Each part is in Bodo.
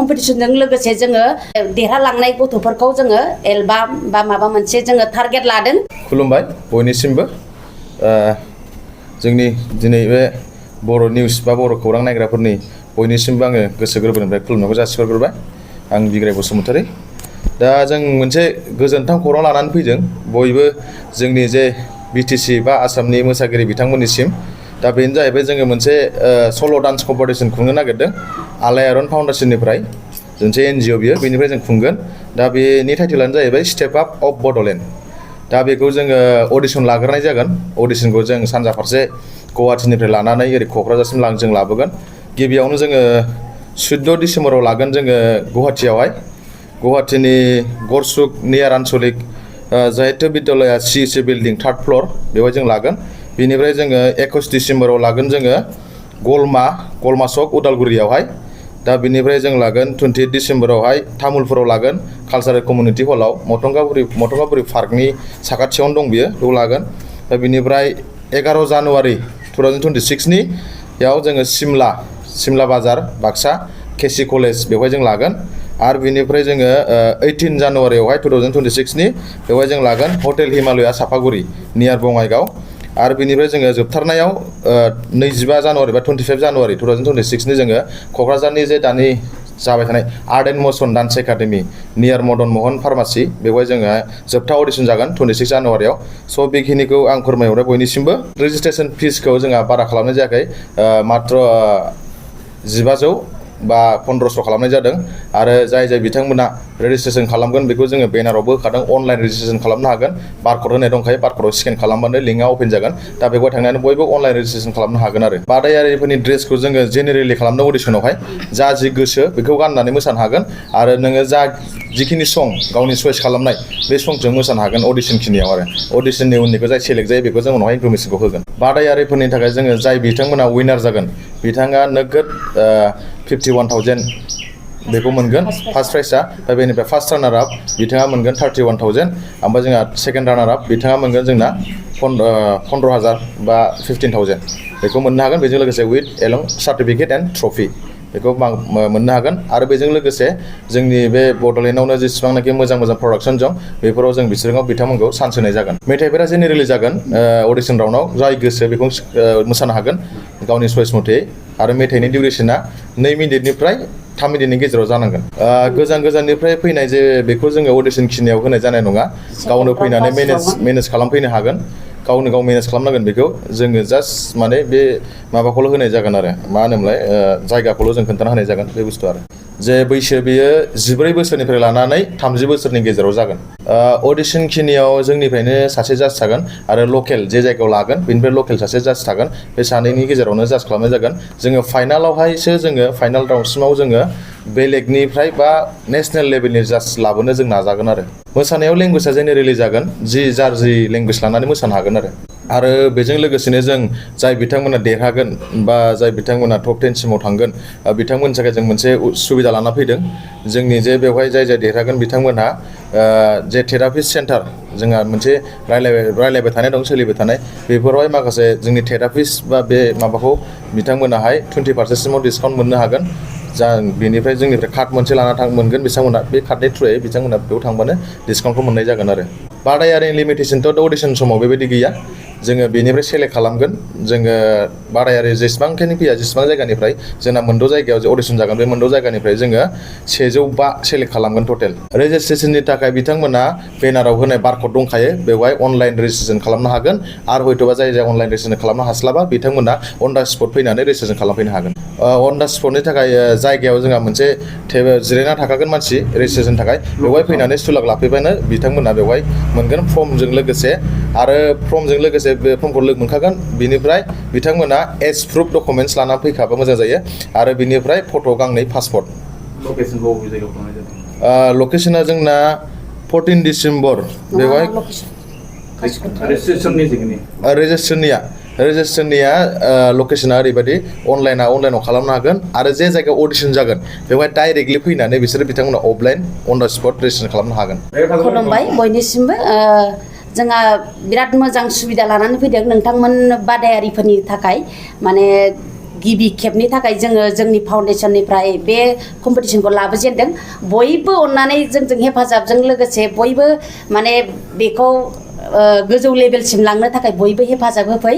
कम्पिटिशनजों लोगोसे जोङो देरहालांनाय गथ'फोरखौ जोङो एलबाम बा माबा मोनसे जोङो टारगेट लादों। खुलुमबाय बयनिसिमबो जोंनि दिनै बे बर' निउस बा बर' खौरां नायग्राफोरनि बयनिसिमबो आङो गोसो गोरबोनिफ्राय खुलुमनायखौ जासिहरग्रोबाय। आं बिग्राय बसुमतारी। दा जों मोनसे गोजोनथाव खौरां लानानै फैदों बयबो जोंनि जे बिटिसि बा आसामनि मोसागिरि बिथांमोननिसिम। दा बेनो जाहैबाय जोङो मोनसे सल' डान्स कम्पिटिशन खुंनो नागिरदों आलायारन फाउन्डेसननिफ्राय मोनसे एनजिअ बियो बेनिफ्राय जों खुंगोन। दा बेनि टाइटेलानो जाहैबाय स्टेप आप अफ बड'लेण्ड। दा बेखौ जोङो अडिसन लाग्रोनाय जागोन। अडिसनखौ जों सानजा फारसे गुवाहाटीनिफ्राय लानानै ओरै क'क्राझारसिम जों लाबोगोन। गिबियावनो जोङो 14 डिसेम्बराव लागोन जोङो गुवाहाटीयावहाय। गुवाहाटीनि गरसुक नियार आन्चलिक जाहित्य बिद्यालया CEC बिल्डिं 3rd फ्ल'र बेवहाय जों लागोन। बेनिफ्राय जोङो 21 डिसेम्बराव लागोन जोङो गलमा चक उदालगुरियावहाय। दा बिनिफ्राय जों लागोन 28 डिसेम्बरावहाय तामुलपुराव लागोन कालचारेल कमिउनिटि हलाव मथंगाबुरि पार्कनि साखाथियावनो दं बियो बेयाव लागोन। दा बिनिफ्राय 11 जानुवारि 2026 याव जोङो सिमला बाजार बाक्सा केसि कलेज बेवहाय जों लागोन। आरो बिनिफ्राय जोङो 18 जानुवारियावहाय 2026 बेवहाय जों लागोन हटेल हिमालया सापागुरि नियार बङाइगाव। आरो बिनिफ्राय जोङो जोबथारनायाव 25 जानुवारि बा 25 जानुवारि 2026 जोङो क'क्राझारनि जे दानि जाबाय थानाय art and motion dance academy नियार मदन महन फार्मासि बेवहाय जोङो जोबथा अडिसन जागोन 26 जानुवारियाव। स' बेखिनिखौ आं फोरमायहरबाय बयनिसिमबो। रेजिस्ट्रेसन फिसखौ जोंहा बारा खालामनाय जायाखै, मात्र 1500 बा 1500 खालामनाय जादों। आरो जाय बिथांमोना रेजिस्ट्रेसन खालामगोन बेखौ जोङो बेनारावबो होखादों, अनलाइन रेजिस्ट्रेसन खालामनो हागोन। बारक'ड होनाय दंखायो, बारक'डआव स्केन खालामबानो लिंकआ अपेन जागोन। दा बेवहाय थांनानै बयबो अनलाइन रेजिस्ट्रेसन खालामनो हागोन आरो। बादायारिफोरनि ड्रेसखौ जोङो जेनेरेलि खालामदों अडिसनावहाय, जा जि गोसो बेखौ गाननानै मोसानो हागोन। आरो नोङो जिखिनि सं गावनि चइस खालामनाय बे संजों मोसानो हागोन अडिसन खिनियाव। आरो अडिसननि उननिखौ जाय सेलेक्ट जायो बेखौ जों उनावहाय इनफरमेसनखौ होगोन। बादायारिफोरनि थाखाय जोङो जाय बिथांमोना उइनार जागोन बिथाङा नोगोद 51,000 बेखौ मोनगोन फार्स्ट प्राइजआ। बेनिफ्राय फार्स्ट रानार आप बिथाङा मोनगोन 31,000। ओमफ्राय जोंहा सेकेन्ड रानार आप बिथाङा मोनगोन जोंना 15,000 बा 15,000 बेखौ मोननो हागोन। बेजों लोगोसे विथ एलं सार्टिफिकेट एन्ड ट्रफि बेखौ मोननो हागोन। आरो बेजों लोगोसे जोंनि बे बड'लेण्डआवनो जेसेबांनाखि मोजां प्रडाक्सन दं बेफोराव जों बिथांमोनखौ चान्स होनाय जागोन। मेथाइफोरा जेनेरेलि जागोन अडिसन राउन्डआव, जाय गोसो बेखौ मोसानो हागोन गावनि चइस मथे। आरो मेथाइनि डिउरेसना 2 मिनिटनिफ्राय 3 मिनिटनि गेजेराव जानांगोन। गोजाननिफ्राय फैनाय जे बेखौ जोङो अडिसन खिनियाव होनाय जानाय नङा, गावनो फैनानै मेनेज खालामफैनो हागोन। गावनो गाव मेनेज खालामनांगोन बेखौ। जोङो जास्ट माने बे माबाखौल' होनाय जागोन आरो मा होनोमोनलाय जायगाखौल' जों खोन्थाना होनाय जागोन बे बुस्थु। आरो जे बैसो बेयो 14 बोसोरनिफ्राय लानानै 30 बोसोरनि गेजेराव जागोन। अडिसन खिनियाव जोंनिफ्रायनो सासे जाज थागोन आरो लकेल जे जायगायाव लागोन बेनिफ्राय लकेल सासे जाज थागोन। बे सानैनि गेजेरावनो जाज खालामनाय जागोन। जोङो फाइनालावहायसो जोङो फाइनाल राउन्डसिमाव जोङो बेलेगनिफ्राय बा नेसनेल लेभेलनि जाज लाबोनो जों नाजागोन। आरो मोसानायाव लेंगुवेजआ जेनेरेलि जागोन, जि लेंगुवेज लानानै मोसानो हागोन। आरो बेजों लोगोसेनो जों जाय बिथांमोना देरहागोन बा जाय बिथांमोना टप 10 सिमाव थांगोन बिथांमोननि थाखाय जों मोनसे सुबिदा लाना फैदों। जोंनि जे बेवहाय जाय देरहागोन बिथांमोनहा जे थेरापिस्ट सेन्टार जोंहा मोनसे रायलायबाय थानाय दं, सोलिबाय थानाय, बेफोरावहाय माखासे जोंनि थेरापिस्ट बा बे माबाखौ बिथांमोनाहाय 20% सिमाव डिसकाउन्ट मोननो हागोन। बेनिफ्राय जोंनिफ्राय कार्ड मोनसे लाना मोनगोन बिथांमोना, बे कार्डनि थ्रुयै बिथांमोना बेयाव थांबानो डिसकाउन्टखौ मोननाय जागोन। आरो बादायारिनि लिमिटेसनथ' अडिसन समाव बेबायदि गैया, जोङो बेनिफ्राय सेलेक्ट खालामगोन। जोङो बादायारि जेसेबांखिनि फैया जेसेबां जायगानिफ्राय जोंना 6 जायगायाव अडिसन जागोन, बे 6 जायगानिफ्राय जोङो 105 सेलेक्ट खालामगोन टटेल। रेजिस्ट्रेसननि थाखाय बिथांमोना बेनाराव होनाय बारक'ड दंखायो, बेवहाय अनलाइन रेजिस्ट्रेसन खालामनो हागोन। आरो हयथ'बा जाय अनलाइन रेजिस्ट्रेसन खालामनो हास्लाबा बिथांमोना अन दा स्पट फैनानै रेजिस्ट्रेसन खालामफैनो हागोन। अन दा स्पटनि थाखाय जायगायाव जोंहा मोनसे जिरायना थाखागोन मानसि रेजिस्ट्रेसननि थाखाय, बेवहाय फैनानै सुलाक लाफैबानो बिथांमोना बेवहाय मोनगोन फर्मजों लोगोसे। आरो फर्मजों लोगोसे बे फर्मखौ मोनखागोन। बिनिफ्राय बिथांमोना एज प्रुफ डकुमेन्टस लानानै फैखाबा मोजां जायो। आरो बिनिफ्राय फट' गांनै पासपर्ट। लकेसनखौ बबे जायगायाव खालामनाय जादों? लकेसना जोंना 14 डिसेम्बर बेवहाय। रेजिस्ट्रेसननिया लकेसना ओरैबायदि अनलाइनाव खालामनो हागोन। आरो जे जायगायाव अडिसन जागोन बेवहाय डाइरेक्टलि फैनानै बिथांमोना अफलाइन अन दा स्पट रेजिस्ट्रेसन खालामनो हागोन। खुलुमबाय बयनिसिमबो। जोंहा बिराद मोजां सुबिदा लानानै फैदों नोंथांमोन बादायारिफोरनि थाखाय। माने गिबि खेबनि थाखाय जोङो जोंनि फाउन्डेसननिफ्राय बे कम्पिटिसनखौ लाबोजेनदों बयबो अननानै जोंजों हेफाजाबजों लोगोसे बयबो माने बेखौ गोजौ लेभेलसिम लांनो थाखाय बयबो हेफाजाब होफै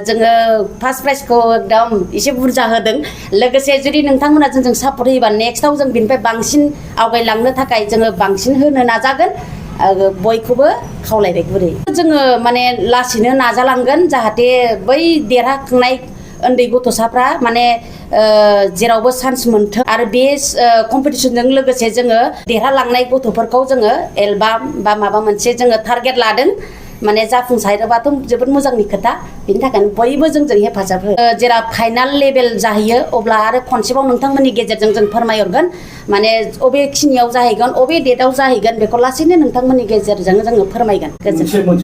जोङो फार्स्ट प्राइजखौ एकदम एसे बुरजा होदों लोगोसे जुदि नोंथांमोना जोंजों सापर्ट होयोबा नेक्स्टआव जों बिनिफ्राय बांसिन आवगायलांनो थाखाय जोङो बांसिन होनो नाजागोन बयखौबो खावलायबाय गुरै जोङो माने लासैनो नाजालांगोन जाहाथे बै देरहाखांनाय उन्दै गथ'साफ्रा माने जेरावबो चान्स मोनथों आरो बे कम्पिटिसनजों लोगोसे जोङो देरहालांनाय गथ'फोरखौ जोङो एलबाम बा माबा मोनसे जोङो टारगेट लादों माने जाफुंसारोबाथ' जोबोद मोजांनि खोथा बेनि थाखायनो बयबो जोंजों हेफाजाब हो जेराव फाइनाल लेभेल जाहैयो अब्ला आरो खनसेबाव नोंथांमोननि गेजेरजों जों फोरमायहरगोन माने अबे खिनियाव जाहैगोन अबे डेटआव जाहैगोन बेखौ लासैनो नोंथांमोननि गेजेरजों जोङो फोरमायगोन गोजोन्थों